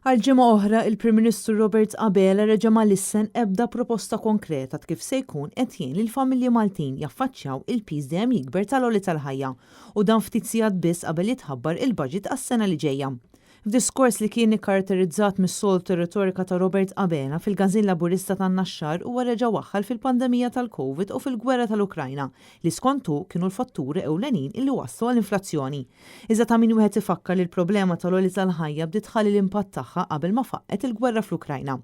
Għal ġimgħa oħra, il-Prim Ministru Robert Abela reġa' ma lissen ebda proposta konkreta ta' kif se jkun qed jgħin lill-familji Maltin jaffaċċjaw il-piż dejjem jikber tal-għoli tal-ħajja, u dan ftit sigħat biss qabel jitħabbar il-baġit għas-sena li ġejja. F'diskors li kien ikkaratterizzat mis-soltu retorika ta' Robert Abela, fil-Każin Laburista tan-Naxxar huwa reġa' waħħal fil-pandemija tal-Covid u fil-gwerra tal-Ukrajna, li skont hu kienu l-fatturi ewlenin illi wasslu għall-inflazzjoni. Iżda ta' min wieħed ifakkar li l-problema tal-għoli tal-ħajja bdiet tħalli l-impatt tagħha qabel ma faqqgħet il-gwerra fl-Ukrajna.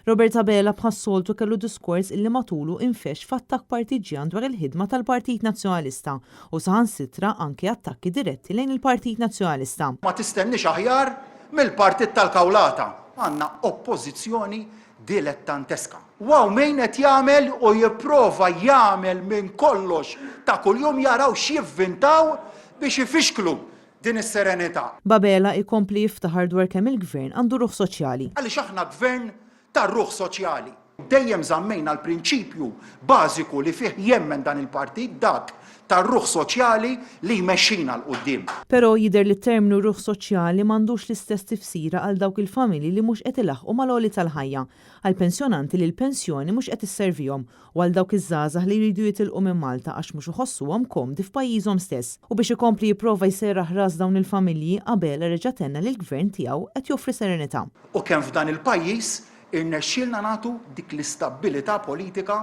Robert Abela bħas-soltu kellu diskors illi matulu infexx f'attakk partiġġjan dwar il-ħidma tal-Partit Nazzjonalista u saħansitra anke attakki diretti lejn il-Partit Nazzjonalista. Ma tistenniex aħjar mill-partit tal-kawlata. Għandna oppożizzjoni dilettanteska. U hawn min qed jagħmel u jipprova jagħmel minn kollox ta' kuljum jaraw x'jivvintaw biex ifixklu din is-serenità. B'Abela jkompli jiftaħar dwar kemm il-Gvern għandu ruħ soċjali. Għaliex aħna Gvern tar-ruħ soċjali. Dejjem żammejna l-prinċipju bażiku li fih jemmen dan il-partit, dak tar-ruħ soċjali li jmexxina 'l quddiem. Però jidher li t-terminu ruħ soċjali m'għandux l-istess tifsira għal dawk il-familji li mhux qed ilaħħqu mal-għoli tal-ħajja, għall-pensjonanti li l-pensjoni mhux qed isservihom u għal dawk iż-żgħażagħ li jridu jitilqu minn Malta għax mhux iħossuhom komdi f'pajjiżhom stess. U biex ikompli jipprova jserraħ ras dawn il-familji, Abela reġa' tenna li l-Gvern tiegħu qed joffri serenità. U kemm f'dan il-pajjiż irnexxielna nagħtu dik l-istabbilità politika,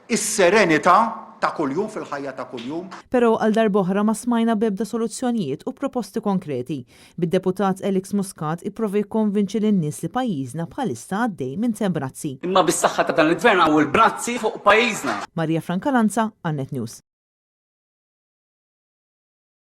is-serenità ta' kuljum fil-ħajja ta' kuljum. Però għal darb'oħra ma smajna b'ebda soluzzjonijiet u proposti konkreti, bid-Deputat Alex Muscat ipprova jikkonvinċi lin-nies li pajjiżna bħalissa għaddej minn temp bnazzi. Imma bis-saħħa ta' dan il-Gvern hawn il-bnazzi fuq pajjiżna. Maria Francalanza, għal Net News.